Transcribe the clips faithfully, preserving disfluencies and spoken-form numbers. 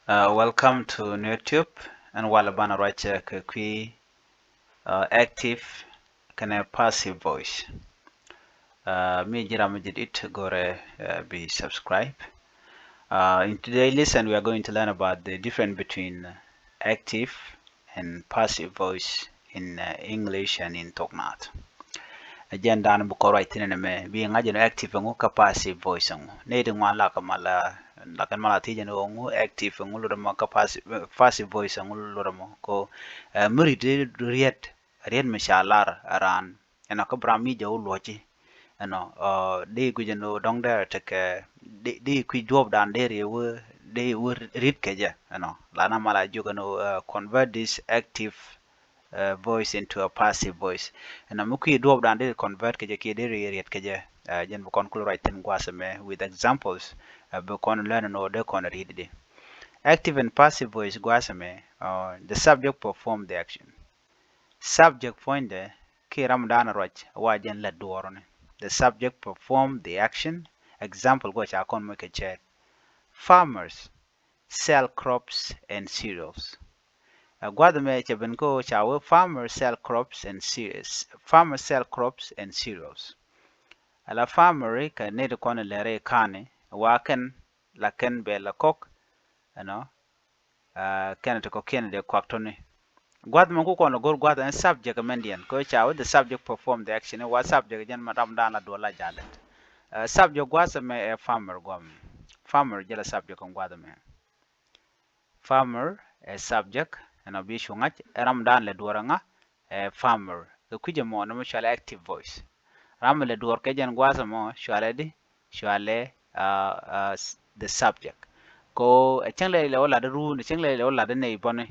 Uh, welcome to YouTube. Ɛn walɛ banɛ ruac kɛ kui̱ uh, active kɛnɛ passive voice. Uh, mi ji̱ ram mi jadid, go̱rɛ uh, bi subscribe. Uh, in today's lesson we are going to learn about the difference between active and passive voice in uh, English and in Thok Naath. Ɛ jɛn dan bi kɔn ruac thi̱n ɛn ɛmɛ, bi ŋa̱c ɛn ɣöö active ɛŋu kä passive voice ɛŋu. Nɛy ti ŋuan la kɛ mal, la kɛn mal a thiec ɛn ɣöö ɛŋu active, ɛŋu lotdɛ mɔ, kä passive, passive voice ɛŋu lotdɛ mɔ. Ko mi ri̱t, riet, riet mi ca lar ɛ raan ɛnɔ, kä bi ram mi jɛ wä luɔ̱ci ɛnɔ, dee guic ɛn ɣöö dɔ̱ŋ dee tekɛ, dee kui̱ duɔ̱ɔ̱pdan dee riet wä, dee wä ri̱t kɛ jɛ ɛnɔ. La na mal a jiök ɛn ɣöö convert this active uh, voice into a passive voice. Ɛnɔ mi kui̱ duɔ̱ɔ̱pdan dee convert kɛ jɛ kiɛ dee riet kɛ jɛ, uh, jɛn bi kɔn kulɛ ruac thi̱n gua̱a̱th ɛmɛ with examples, uh, bi kɔn learn ɛn ɣöö dee kɔn ri̱t di. Active and passive voice gua̱a̱th ɛmɛ, uh, the subject perform the action. Subject puɔ̱nydɛ kiɛ ram dan ruac wa jɛn lät duɔ̱ɔ̱r ni. The subject perform the action. Example guɔ ca kɔn moc kɛ cɛɛt. Farmers sell crops and cereals. Ɛ gua̱th ɛmɛ cɛ ben kä ɣöö ca wee farmers sell crops and cereals. Farmers sell crops and cereals. Ala farmer kɛ nɛy ti kɔn lɛr i̱ ka̱n i̱ wa kɛn la kɛn bɛ la kɔk ɛnɔ, kɛn ti kɔkiɛn dee kuak tɔni. Gua̱th mɛ ku kɔn lɛ go̱r gua̱th ɛn subject mɛn diɛn, kɛ ca wee the subject perform the action, wa subject jɛn mɛ ram dan la duɔl la jalɛ. Subject gua̱th mɛ ɛ farmer guam. Farmer jɛ la subject kɔn gua̱th mɛ. Farmer ɛ subject, ɛnɔ bi cu ŋa̱c, ɛ ram dan lɛ duɔr ŋa, ɛ farmer. Kɛ kui̱c ɛmɔ ni mɛ cualɛ active voice. Ram lɛ duɔr kɛ jɛn gua̱th mɔ cualɛ di, cualɛ the subject. Ko ɛ cäŋ lɛ lɛ wä lat run, ɛ cäŋ lɛ lɛ wä lat nɛy bɔni.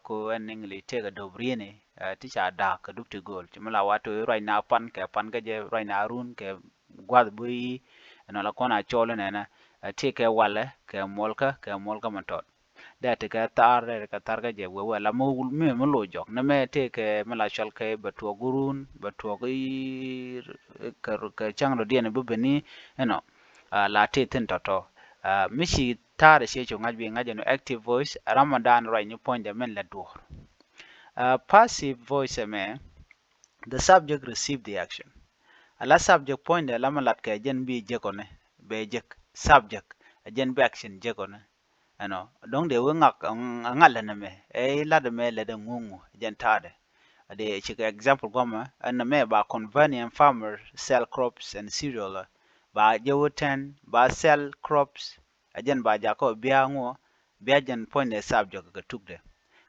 Ko ɛn English tëëkɛ dop rieni ti ca da̱a̱k kɛ dup ti gööl. Ci mi la wa to̱ ruac na pan kɛ pan kɛ jɛ ruac na run kɛ gua̱th bi ɛnɔ la kɔn a cɔl nɛnɛ. Tëëkɛ walɛ kɛ muɔlkä kɛ muɔlkä mɛ tɔt. Dee ti kɛ thar, dee ti kɛ thar kä jɛ wee wee la mi mi mi lo jɔk ni mɛ tëëkɛ mi la cɔl kɛ bɛ tuɔk run, bɛ tuɔk i̱ kɛ kɛ cäŋ dɔ̱diɛn bi beni ɛnɔ. La tëë thi̱n tɔ̱tɔ̱. Mi ci thar ci cu ŋa̱c bi ŋa̱c ɛn active voice, ram mɔ dan ruac ni puɔ̱nydɛ mɛn lɛ duɔ̱ɔ̱r. Passive voice ɛmɛ, the subject receive the action. Ala subject puɔ̱nydɛ la mi lat kɛ jɛn bi jek ɔni, bɛ jek, subject ɛ jɛn bi action jek ɔni. Ɛnɔ dɔ̱ŋ dee wee ŋak ŋa̱l ɛn ɛmɛ ɛ lat ɛmɛ lɛt ɛ ŋuŋu jɛn ta̱a̱dɛ. Dee cikɛ example guamɛ ɛn ɛmɛ ba convert ni ɛn farmer sell crops and cereal. Ba jɛ wee tɛn ba sell crops, ɛ jɛn ba jakä bia ŋuɔ, bia jɛn puɔ̱nydɛ subject kɛ tukdɛ.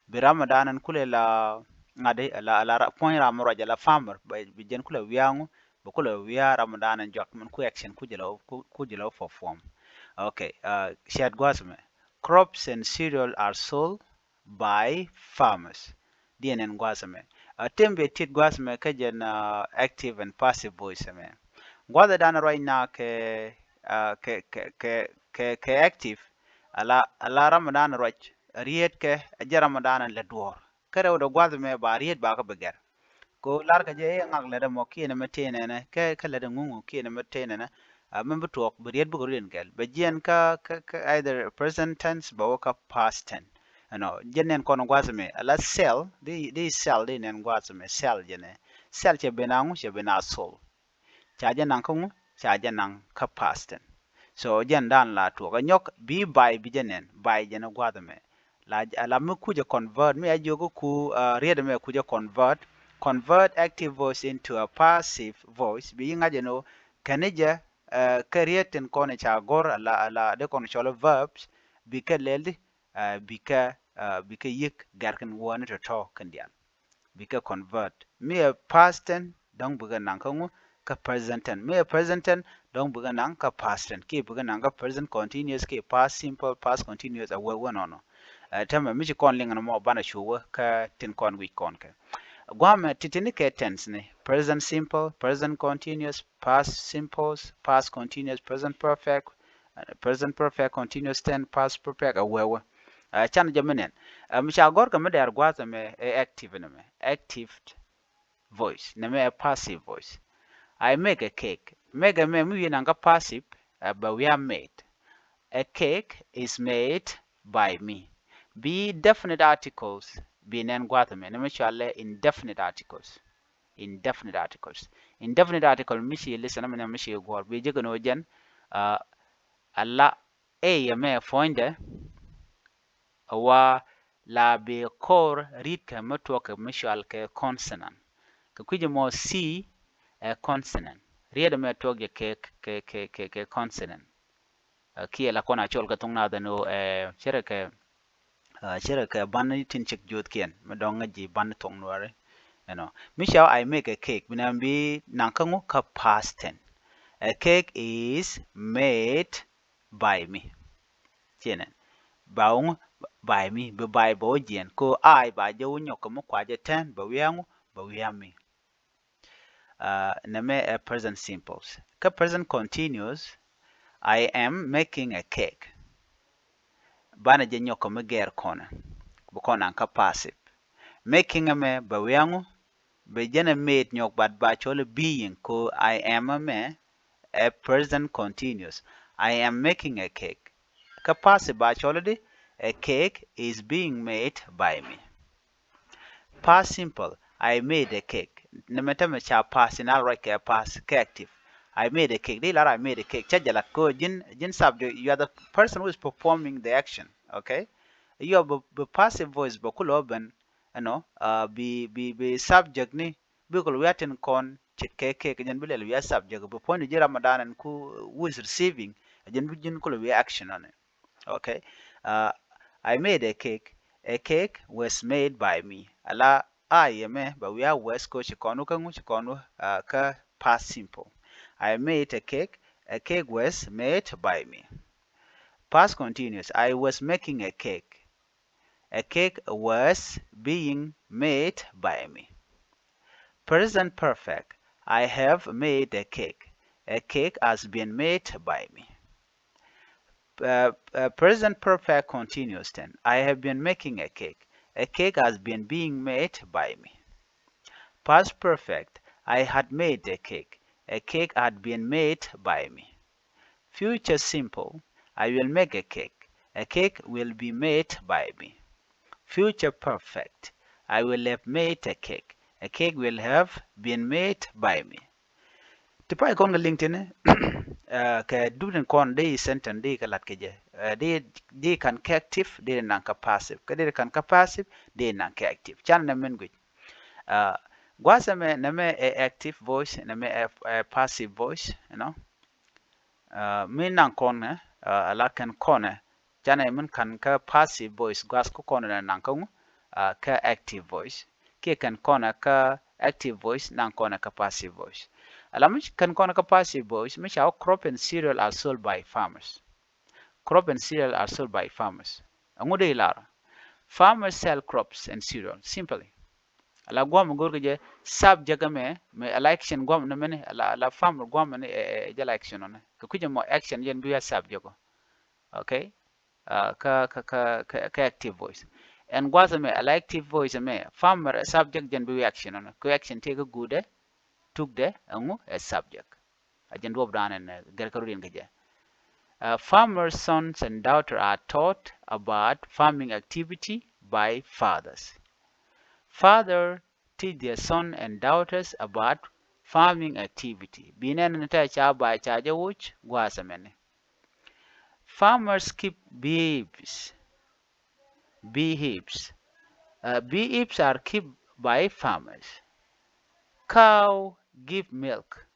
Bi ram mɛ dan ɛn kulɛ la ŋa̱di la la puɔ̱ny ram mɛ ruac la farmer, bi jɛn kulɛ wiaa ŋu, bi kulɛ wiaa ram mɛ dan ɛn juak min ku action ku jɛ la ku jɛ la perform. Okay, ciat gua̱a̱th mɛ. Crops and cereal are sold by farmers. Diɛn ɛn gua̱a̱th ɛmɛ. Tem bɛ tit gua̱a̱th ɛmɛ kä jɛn active and passive voice ɛmɛ. Gua̱a̱th ɛ dan ruac na kɛ kɛ kɛ kɛ kɛ active. Ala ala ram dan ruac riet kɛ a jɛ ram dan lɛ duɔr. Kɛ rɛw dɛ gua̱a̱th ɛmɛ ba riet ba kä bi gɛr. Ko lar kɛ jɛ i̱ ŋak lɛt ɛmɔ kiɛn ɛmɛ tëë nɛnɛ kɛ kɛ lɛt ɛŋuŋu kiɛn ɛmɛ tëë nɛnɛ. Mɛ bi tuɔɔk bi riet bikɛ rut in kɛl bɛ jiɛn kä kä either present tense bɛ wä kä past tense. Ɛnɔ jɛ nɛn kɔn gua̱a̱th ɛmɛ ala sell di di sell di nɛn gua̱a̱th ɛmɛ sell jɛ nɛ. Sell cɛ ben a ŋu cɛ ben a sold. Ca jɛ naŋ kä ŋu ca jɛ naŋ kä past tense. So jɛn dan la tuɔk ɛ nyɔk bi by bi jɛ nɛn by jɛ ni gua̱a̱th ɛmɛ. La la mi kucɛ convert mi a jiök ku riet ɛmɛ kucɛ convert. Convert active voice into a passive voice bi yi ŋa̱c ɛn ɣöö kɛn ni jɛ kɛ riet tin kɔn ca go̱r ala ala dee kɔn cɔl verbs bi kɛ lɛl di bi kɛ bi kɛ yiek gɛr kɛn wä ni tɔ̱tɔ̱ kɛn diaal. Bi kɛ convert mi ɛ past tense dɔ̱ŋ bi kɛ naŋ kä ŋu kä present tense. Mi ɛ present tense dɔ̱ŋ bi kɛ naŋ kä past tense kiɛ bi kɛ naŋ kä present continuous kiɛ past simple past continuous a wee wee nɔnɔ. Ɛ tämɛ mi ci kɔn liŋ ni mɔ banɛ cu wee kä tin kɔn wi̱c kɔn kɛ. Guamɛ titini kɛ tense ni present simple, present continuous, past simples, past continuous, present perfect, present perfect continuous tense, past perfect a wee wee. Can jɛ mi nɛn mi ca gɔr kɛ mi dɛr gua̱a̱th ɛmɛ ɛ active ni mɛ active voice ni mɛ ɛ passive voice. I make a cake. Make ɛmɛ mi wi̱i̱ naŋ kä passive ɛ bɛ wi̱i̱ a made. A cake is made by me. Bi definite articles bi nɛn gua̱a̱th ɛmɛ, nɛmɛ cɔalɛ indefinite articles. Indefinite articles. Indefinite article mi ci listen, nɛmɛ, nɛmɛ mi ci guɔ̱ɔ̱r, bi jek ɛn ɣöö jɛn, uh, a la A ɛmɛ puɔ̱nydɛ, a wa la bi ko̱r ri̱tkɛ mi tuɔɔkɛ mi cɔalkɛ consonant. Kɛ kui̱c ɛmɔ C ɛ consonant. Riet ɛmɛ tuɔɔk jɛ kɛ, kɛ, kɛ, kɛ, kɛ consonant. Ɛ, kiɛ la kɔn a cɔl kɛ thok naath ɛn ɣöö, ɛ, ce̱tkɛ, ɛ, ce̱tkɛ ban tin cik juɔthkiɛn mi dɔ̱ŋ ŋäc ji̱ ban thok Nuääri. You know, mi ca I make a cake, bi nɛn bi naŋ kä ŋu, kä past tense. A cake is made by me. Ciɛ nɛn, ba wä ŋu, by me, bi by bɛ wä jiɛn, ko I ba jɛ wä nyɔk kɛ mi kua jɛ tɛn, bɛ wi̱i̱ a ŋu, bɛ wi̱i̱ a me. Uh, nɛmɛ ɛ present simples. Kä present continuous, I am making a cake. Banɛ jɛ nyɔk kɛ mi gɛr kɔnɛ, bi kɔn naŋ kä passive. Making ɛmɛ bɛ wi̱i̱ a ŋu, bɛ jɛn ɛ made nyɔk, but ba cɔl ɛ being, ko I am ɛmɛ ɛ present continuous. I am making a cake. Kä passive ba cɔl ɛ di, a cake is being made by me. Past simple, I made a cake. Nɛmɛ täämɛ ca past in, a ruac kɛ past kɛ active. I made a cake. Di lar I made a cake, cä jɛ lat kɛ ɣöö ji̱n, ji̱n subject, you are the person who is performing the action. Okay? You are bi, bi passive voice bɛ kulɛ ben, you know, uh, bi, bi, bi subject ni, bi kulɛ wi̱i̱ a tin kɔn ce̱tkɛ cake, jɛn bi lɛl wi̱i̱ a subject. Bi puɔ̱ny di ji̱ Ramadan ɛn ku who is receiving, jɛn bi ji̱n kulɛ wi̱i̱ a action ɔnɛ. Okay. Uh, I made a cake. A cake was made by me. A la I ɛmɛ bɛ wi̱i̱ a was, ko ci kɔn wä kä ŋu, ci kɔn wä, uh, kä past simple. I made a cake. A cake was made by me. Past continuous. I was making a cake. A cake was being made by me. Present perfect. I have made a cake. A cake has been made by me. Uh, uh, present perfect continuous tense. I have been making a cake. A cake has been being made by me. Past perfect. I had made a cake. A cake had been made by me. Future simple. I will make a cake. A cake will be made by me. Future perfect. I will have made a cake. A cake will have been made by me. Ti pay kɔn kɛ liŋ tini, uh, kɛ dup tin kɔn di sentence di kɛ lat kɛ jɛ. Uh, di, di kan kɛ active, di naŋ kɛ passive. Kɛ di kan kɛ passive, di naŋ kɛ active. Canɛ nɛ min guic. Uh, gua̱a̱th ɛmɛ, nɛmɛ ɛ active voice, nɛmɛ ɛ, ɛ passive voice, you know. Uh, mi naŋ kɔn ɛ, uh, a la kɛn kɔn ɛ, canɛ min kan kä passive voice, gua̱a̱th kä kɔn ɛ naŋ kä ŋu, uh, kä active voice. Kiɛ kɛn kɔn ɛ kä active voice, naŋ kɔn ɛ kä passive voice. A la mi kɛn kɔn ɛ kä passive voice, mi ca wä crop and cereal are sold by farmers. Crop and cereal are sold by farmers. Ɛŋu dee lar? Farmers sell crops and cereal, simply. A la guam go̱r kɛ jɛ subject ɛmɛ, mɛ a la action guam ni mɛni, a la, a la farmer guam ni, ɛ, ɛ, jɛ la action ɔnɛ. Kɛ kui̱c ɛmɔ action jɛn bi a subject ɔ. Okay? Uh, kä, kä, kä, kä, kä active voice. Ɛn gua̱a̱th ɛmɛ, a la active voice ɛmɛ, farmer ɛ subject, jɛn bi action ɔnɛ. Kɛ action tëë kä guudɛ, tukdɛ, ɛŋu, ɛ subject. A jɛn duɔ̱ɔ̱p dan ɛn, uh, gɛr kä rut in kɛ jɛ. Uh, farmers' sons and daughters are taught about farming activity by fathers. Father teach their son and daughters about farming activity. Bi nɛn ni tɛ ca ba ca jɛ wuc gua̱a̱th ɛmɛni. Farmers keep beehives. Beehives. Uh, beehives are kept by farmers. Cow give milk.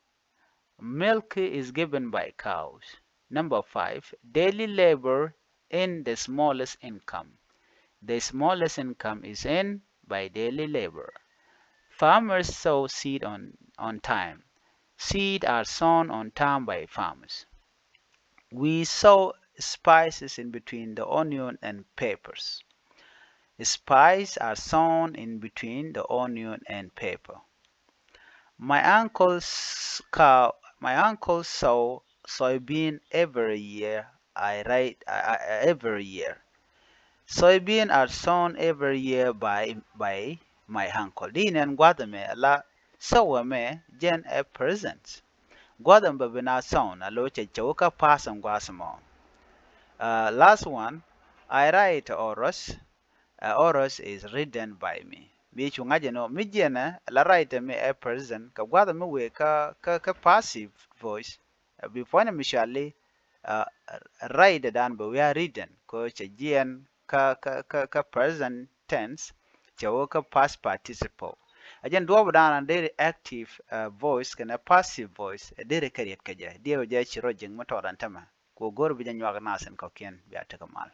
Milk is given by cows. Number five, daily labor in the smallest income. The smallest income is earned by daily labor. Farmers sow seed on, on time. Seed are sown on time by farmers. We sow spices in between the onion and peppers. Spices are sown in between the onion and pepper. My uncle's cow, my uncle sow soybean every year. I write, I, I, every year. Soybean are sown every year by, by my uncle. Di nɛn gua̱th ɛmɛ la sow ɛmɛ jɛn ɛ present. Gua̱th ɛmɛ bɛ bi na sown, a lo̱c cɛ cɛ wä kä past ɛn gua̱th ɛmɔ. Uh, last one, I write Horace. Uh, Horace is written by me. Bi cu ŋa̱c ɛn ɣöö mi jiɛnɛ la write mi ɛ present kɛ gua̱th mi wëë kä, kä, kä passive voice. Uh, bi puɔ̱ny mi cɔali uh, write dan bɛ wi̱i̱ a written kɛ ɣöö cɛ jiɛn kä, kä, kä, kä present tense cɛ wä kä past participle. A jɛn duɔɔp dan a deri active uh, voice kɛnɛ passive voice ɛ deri kɛ riɛt kɛ jɛ diɛ wä jɛ ci rɔ ji̱ŋ mi tɔɔdan tämɛ. Ku go̱r bi jɛ nyuak nath in kɔ̱kiɛn bia tekɛ mal.